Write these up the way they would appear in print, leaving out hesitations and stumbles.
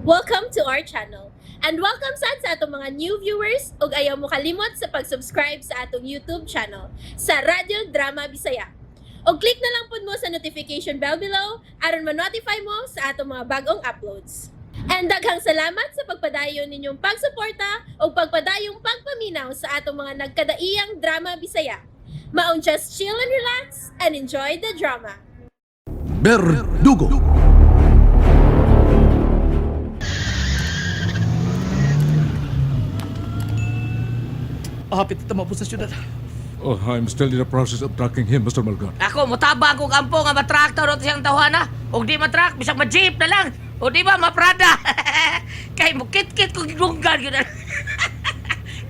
Welcome to our channel. And welcome sad sa atong mga new viewers ug ayaw mo kalimot sa pag-subscribe sa atong YouTube channel sa Radyo Drama Bisaya. Og click na lang pud mo sa notification bell below aron ma-notify mo sa atong mga bagong uploads. And daghang salamat sa pagpadayon ninyong pagsuporta ug pagpadayong pagpaminaw sa atong mga nagkadaiyang drama Bisaya. Maong just chill and relax and enjoy the drama. Berdugo. Hapit na tama po sa syudad. Oh, I'm still in the process of tracking him, Mr. Melgar. Ako, mutabang kong ampo nga matraktor o siyang tawana. Og di matrak, bisag ma-jeep na lang. O di ba, maprada. Kay mo kit-kit kong dunggan yun.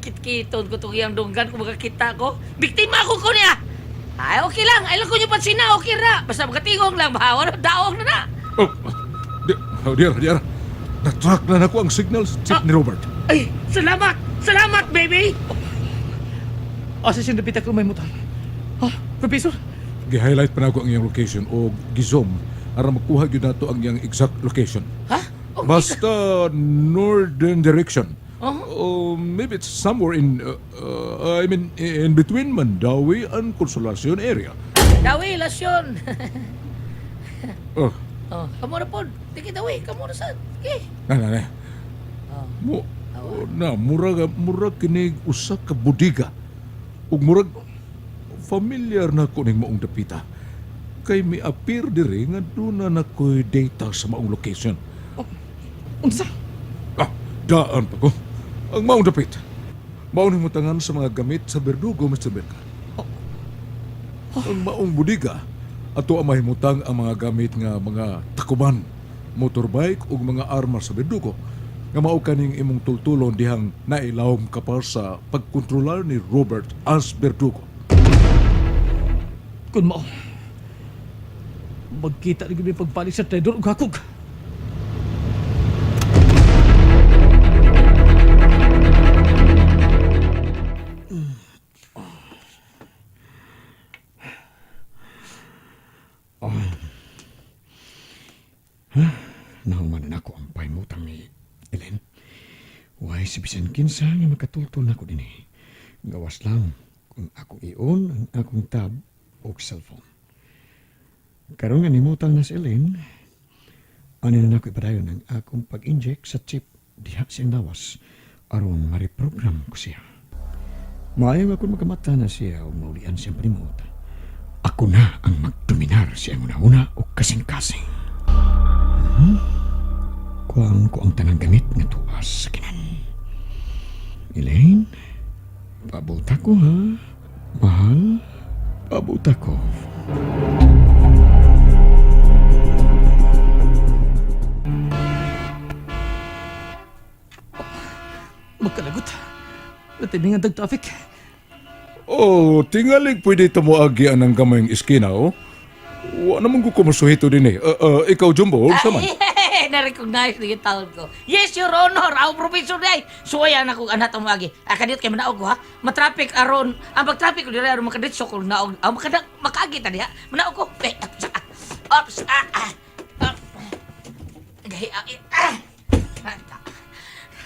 Kit-kiton ko itong iyang dunggan kung makakita ko. Biktima ko ko niya. Ay, okay lang. Ay lang ko niyo pansina, okay ra. Basta makatingog lang ba? Wala, daog na na. Oh, di, oh dear, dear. Na-track na nako ang signal sa chip ni Robert. Ay, salamat! Salamat, baby! Asa siyang dapita ko may mutang. Ha? Professor? Gi-highlight pa nako ang iyang location o gi-zoom aron makuha gyud nato ang iyang exact location. Ha? Okay. Basta northern direction. Uh-huh. Oh, maybe it's somewhere in, I mean, in between Mandawi and Consolacion area. Dawi, lasyon. Oh, Oh, kamo na po. Sige, dawi. Kamo na sa. Sige. na na na. Oh. Mo, oh, na murag murag kini usa ka bodega. Ug murag familiar na ko ning maong dapita. Kay mi-appear diri nga duna na ko'y data sa maong location. Unsa? Ah, daan pa ko. Ang maong dapit. Mao ning mutangan sa mga gamit sa Berdugo, Mr. Belka. Ang maong budiga, ato ang mahimutang ang mga gamit nga mga takuban, motorbike ug mga armas sa Berdugo nga mao kaning imong tultulon dihang nailawom ka pa sa pagkontrolar ni Robert as Berdugo. Kun mao. Magkita na gyud mi pagbalik sa traidor ug hakog. Nahuman na ako ang pahimutang ni Ellen. Way si bisan kinsa nga makatultol nako dinhi. Gawas lang kung akong ion ang akong tab o cellphone. Karon nga nimutang na si Ellen, ani na nako ipadayon ang akong pag-inject sa chip diha sa iyang lawas aron ma-reprogram ko siya. Maayo nga kung makamata na siya o maulian siyang panimot. Ako na ang magdominar sa iyang una-una o kasing-kasing. Kuang ko ang tanang gamit nga tuas sa kinan. Elaine, pabuta ko ha. Mahal, pabuta ko. Magkalagot. Natimingan tag traffic. Oh, tingalig pwede tumuagi ang gamayng iskina, oh. Wa naman ko kumasuhito din eh. Ikaw, Jumbo, unsa man? Na-recognize na yung taon ko. Yes, Your Honor, ako professor day. Suwayan ako anak ang agi. Ah, kadiyot kay manaog ko ha. Matraffic aron. Ang pag-traffic ko diri aron makaditso ko naog. Ang makada makaagi ta diha. Manaog ko. Eh, ups, ah, ups, ah, ah. Ah. Gahi, ah, eh, ah.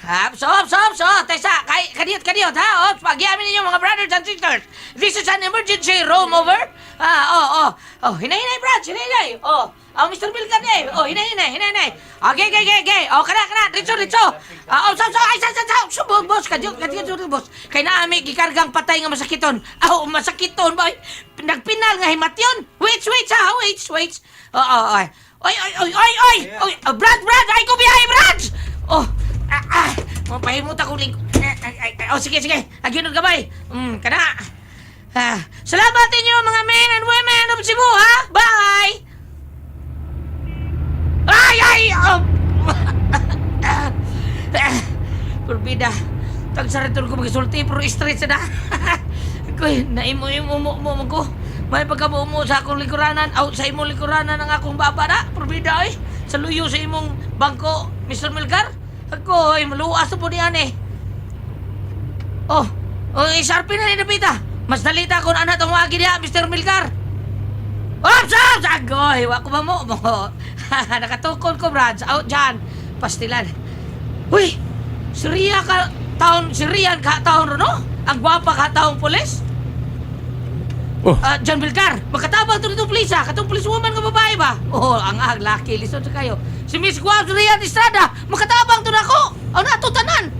Ah, so, so, so, tesa, kay, kadiyot, kadiyot, ha? Oh, pagiamin ninyo mga brothers and sisters. This is an emergency room, over. Ah, oh, oh, oh, hinay-hinay, brats, hinay-hinay. Oh, oh, Mr. Bilkan, eh. Oh, hinay-hinay, hinay-hinay. Okay, okay, okay, okay. Oh, kana, kana, ditso, ditso. Ah, oh, so, so, ay, sa, sa, sa, so, boss, boss, kadiyot, kadiyot, kadiyot, boss. Kay naami, gikargang patay nga masakiton. Ah, oh, masakiton, boy. Nagpinal nga himatyon. Wait, wait, ha, wait, wait. Oh, oh, oh. Oy, oy, oy, oy, oy, oy, oh, Brad, Brad, ay, kubiyahe, Brad! Oh, ah, ah, mapahimot ako ling... Ah, ah, ah, oh, sige, sige. Agyun og gamay. Kana. Ah, salamat inyo mga men and women of Cebu, ha? Bye! Ay, ay! Oh. Ah, ah, Purbida. Tag sa return ko magisulti, pero straight sa na. Kuy, naimo-imo mo mo mo ko. May pagkabuo sa akong likuranan, out sa imong likuranan ang akong baba na. Purbida ay. Sa luyo sa imong bangko, Mr. Milgar. Ako, ay maluwas na po niyan eh. Oh, oh, isarpi na ni Napita. Mas dalita kung ano itong mga diha, Mr. Milgar. Ops, ops! Agoy, wa ko ba mo? Mo. Nakatukod ko, Brad. Out dyan. Pastilan. Uy! Si Ria ka taon, si Rian ka taon no? Ang gwapa ka taong pulis? Oh. Ah, John Vilcar, makatabang to nitong pulis ha. Katong police woman nga babae ba? Oh, ang ang laki, lisod sa kayo. Si Miss Guam Rian Estrada, makatabang to nako. Oh, nato tanan.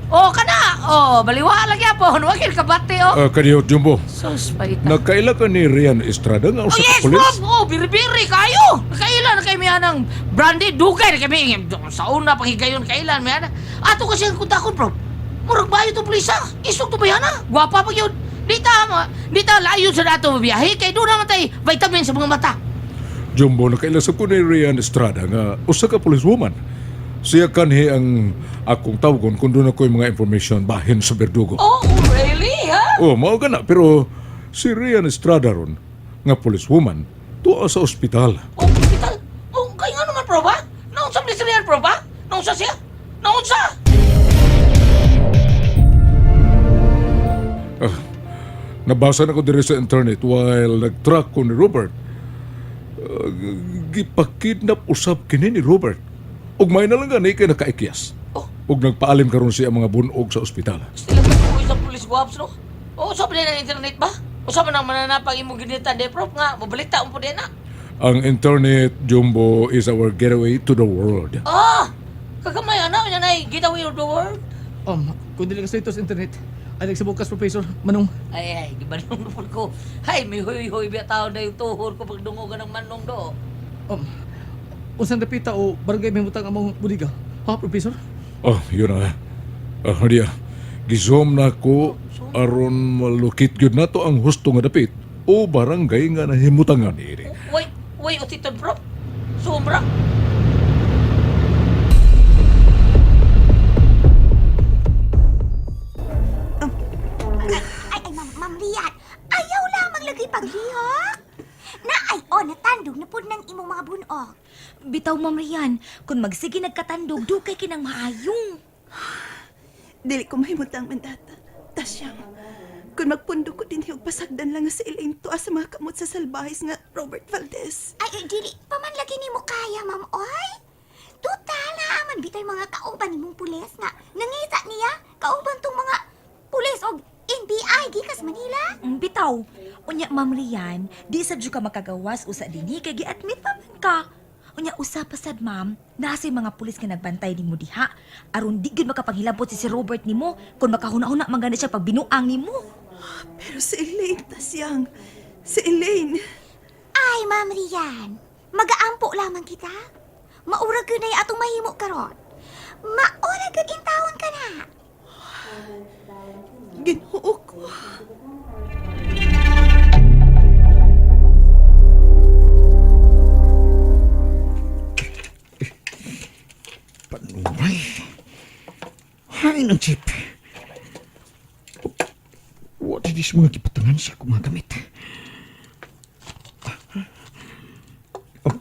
Oh, kana. Oh, baliwa lang yapon. Wagil kabate oh. Kadiyot, Jumbo. Sus, paita. Nagkaila ka ni Rian Estrada nga Oh usa ka yes, pulis? Rob! Oh, biri-biri kayo! Nakailan na kayo may anang brandy, dugay na kami. Sa una, panghigayon kailan, may ana. Ato kasi ang kuntakon, bro. Murag bayo itong pulisa. Isog to ba yan, ha? Gwapa pa yun. Di ta, di ta layo sa dato biyahe. Kay doon naman tayo vitamin sa mga mata. Jumbo, nakaila sa ko ni Rian Estrada nga usa ka policewoman. Siya kanhi ang akong tawgon kung doon ako'y mga information bahin sa Berdugo. Oh, really, ha? Oh, mao ka na. Pero si Rian Estrada ron, nga policewoman, tuwa sa ospital. Oh, hospital. Oh, kaya nga naman, bro, ba? Naunsa man si Rian, bro, ba? Naunsa siya? Naunsa? Ah, nabasa na ko diri sa internet while nag-track ko ni Robert. Gipakidnap usab kini ni Robert. Ug may na lang gani kay nakaikyas. Oh. Ug nagpaalim karon siya mga bunog sa ospital. Sila ka po isang police guwaps, no? Oh, sabi na ng internet ba? O sabi nang mananapang imong ginitan, de, bro, nga, mabalita mo po din, na. Ang internet, Jumbo, is our getaway to the world. Ah! Kagamay, ano? Yan ay getaway of the world. Kung dili ka sa internet, ay nagsabukas, Professor. Manong, Ay, ay, di ba nung nupol ko? Ay, may huy-huy biya tao na yung tuhor ko pag dungo ka ng manong do. um, unsang dapita o barangay may mutang among budiga? Ha, Professor? Oh, yun na. Ah, diya. Gizoom na ko aron malukit gyud nato ang husto nga dapit o barangay nga nahimutangan ini. Way, way, utiton, bro. Sobra. Ay, ay, ma'am, ma'am Rian, ayaw lamang lagi paglihok. Na ay, oh, natandog na pud ng imong mga bunog. Bitaw, Ma'am Rian, kung magsige nagkatandog, dugay kinang maayong. Dili ko mahimutang mandata. Tasyang, kung magpundo ko din og pasagdan lang nga si Elaine tuwa sa mga kamot sa salbahis nga Robert Valdez. Ay, ay, dili, paman lagi nimo kaya, ma'am, oy. Total, naaman bitay mga kauban nimong pulis nga. Nangita niya, kauban tong mga pulis og NBI gikas Manila. Bitaw, unya Ma'am Rian, di sad jud ka makagawas usa dinhi kay gi-admit pa man ka. Unya usa pa sad ma'am, nasa mga pulis nga nagbantay nimo diha. Aron di gyud makapanghilabot si Sir Robert nimo kung makahuna-huna man gani siya pag binuang nimo. Pero si Elaine, Tasyang, si Elaine. Ay, ma'am Rian, magaampo lamang kita. Maurag gyud na atong mahimo karon. Maura gyud intawon ka na. Ginoo ko. Panuway. Hain ang chip. What is this mga gipatangan sa akong mga gamit? Oh,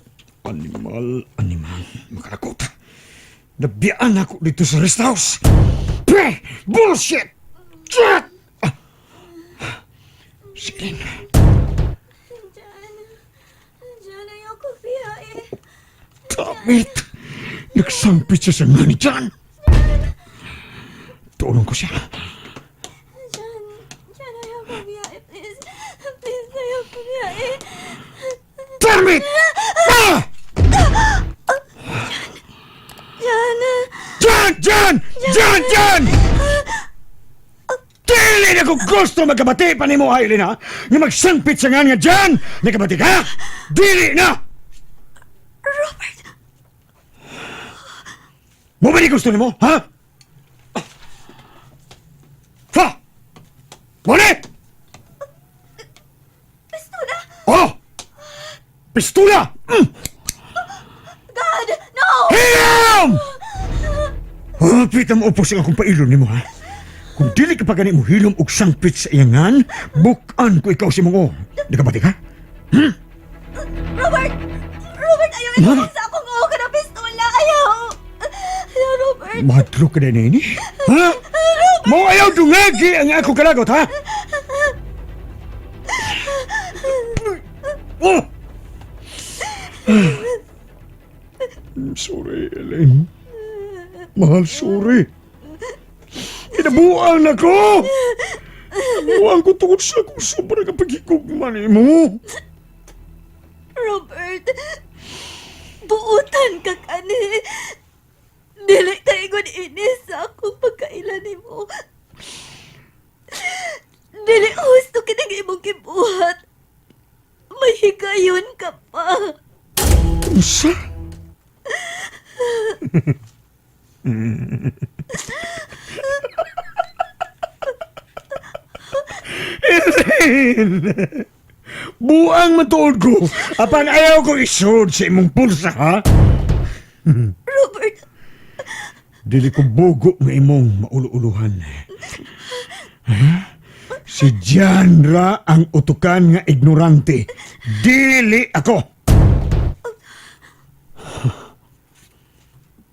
animal, animal. Makalakot. Nabiyaan ako dito sa rest house. Pre! Bullshit! Shit! Ah. Sige na. Diyan, ayaw ko biya eh. Damn it! Nagsampit siya sa ngani dyan! Tulong ko siya. Diyan, diyan ayaw ko biya eh. Please, please, ayaw ko biya eh. Damn it! Ah! Diyan, Jan! Jan! Jan! Jan! Dili na ko gusto magkabati pa nimo, Aileen, ha? Nga magsangpit sa nga nga dyan! Nagkabati ka? Dili na! Robert! Mo ba ni gusto nimo, ha? Ha! Mone! Pistola! Oh! Pistola! Mm! God, no! Hilom! Hapit ang upos ang akong pailon nimo, ha? Kung dili ka pa gani mo hilom og sangpit sa iyangan, bukan ko ikaw si mong o. Nagkabati ka? Robert! Robert, ayaw Ma? ito sa akong ulo na pistola! Ayaw! Ayaw, Robert! Madlo ka na nini? Ha? Mo ayaw dungagi ang ako kalagot, ha? Oh! I'm sorry, Elaine. Mahal, sorry. Kinabuang na ko! Kinabuang ko tungod sa akong sobrang pagkikugma nimo. Robert, buutan ka kani. Dili ka ingon ini sa akong pagkaila nimo. Dili husto kining imong gibuhat. May higayon ka pa. Usa? Elaine! Buang matuod ko! Apan ayaw ko isod sa imong pulsa, ha? Robert, Dili ko bugo nga imong maulu-uluhan. Ha? Si Jandra ang utukan nga ignorante. Dili ako!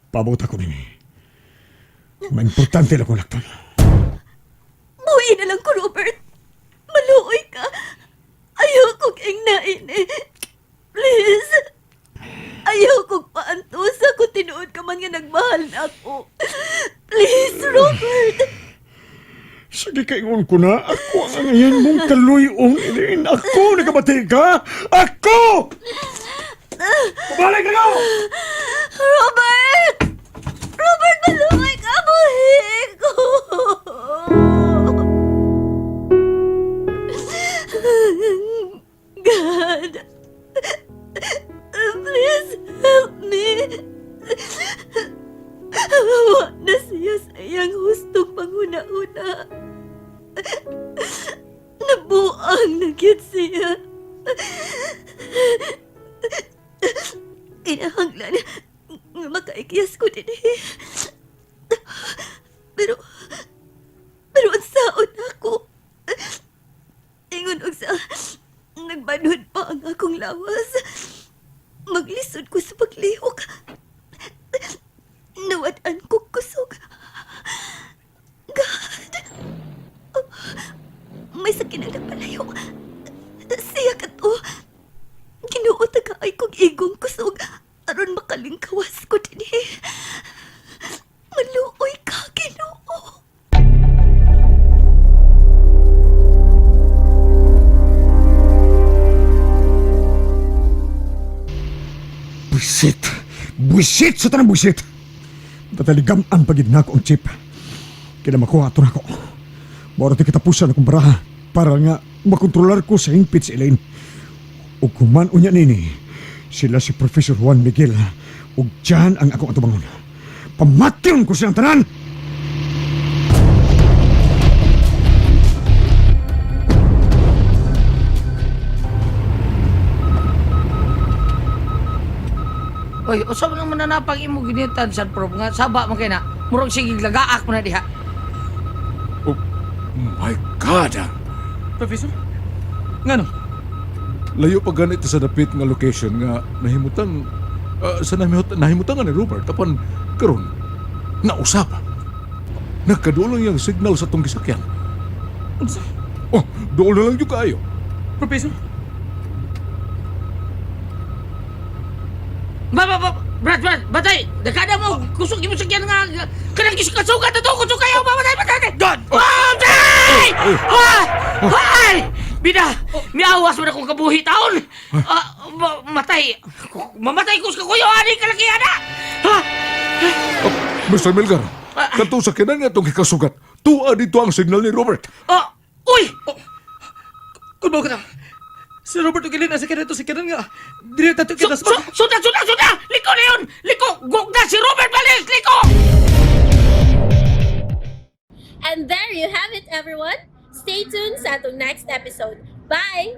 Pabot ako nini. Maimportante lang kong lakton. buhi na lang ko, Robert. Maluoy ka. Ayaw kong ingnain eh. Please. Ayaw kong paantusa kung tinuod ka man nga nagmahal na ako. Please, Robert. Sige, kaingon ko na. Ako ang angayan mong kaluyong, Elaine. Ako, nakabati ka! Ako! Bumalik na ko! Robert! Robert, maluoy ka! Buhi ko! God, please help me. Wa na siya sa iyang hustong panghuna-huna. Nabuang na gyud siya. Kinahanglan nga makaikiyas ko din eh. Pero, pero ang saon ako. Ingon og sa, nagbanhod pa ang akong lawas. Maglisod ko sa paglihok. Nawad-an ko kusog. God! May sakit na palayo. Siya ka to. Ginoo taga ay kong igong kusog aron makalingkawas ko dinhi. Maluoy ka, Ginoo. Buisit! Buisit sa tanang buisit! Tataligam ang pagid nako ang chip. Kaya makuha ato nako. Moro ti katapusan akong baraha para nga makontrolar ko sa hingpit si Elaine. Ug kuman unya nini, sila si Professor Juan Miguel ug diyan ang akong atubangon. Pamatyon ko silang tanan! Oy, usa man ang mananapang imo ginitan sa prob nga saba man kay na. Murag sige lagaak mo na diha. Oh my God! Ah. Professor? Ngano? Layo pa ganit sa dapit nga location nga nahimutang sa nahimutangan ni Robert apan karon nausap. Nagkadulong yung signal sa tong gisakyan. Unsa? Oh, dool na lang yung kaayo. Professor? Ba ba ba Brad, Brad, batay! Nagkada mo! Kusog imo sakyan nga! Kanang gisukasugat na to! Kusog kayo! Mamatay! Matay! God! Matay! Ah! Ay! Bida! Miawas mo na kong kabuhi taon! Ah, matay! Mamatay ko sa kuyo! Ani ka lagi, ana! Ha? Oh, Mr. Milgar, katong sakyanan nga itong gikasugat. Tuwa dito ang signal ni Robert. Ah! Uy! Kung ka na. Si Robert ug Elaine asa kaya sa kanan nga. Dili tato Su kita su suda, suda, suda! Liko na yun! Liko! Gugna si Robert Valdez! Liko! And there you have it, everyone. Stay tuned sa atong next episode. Bye!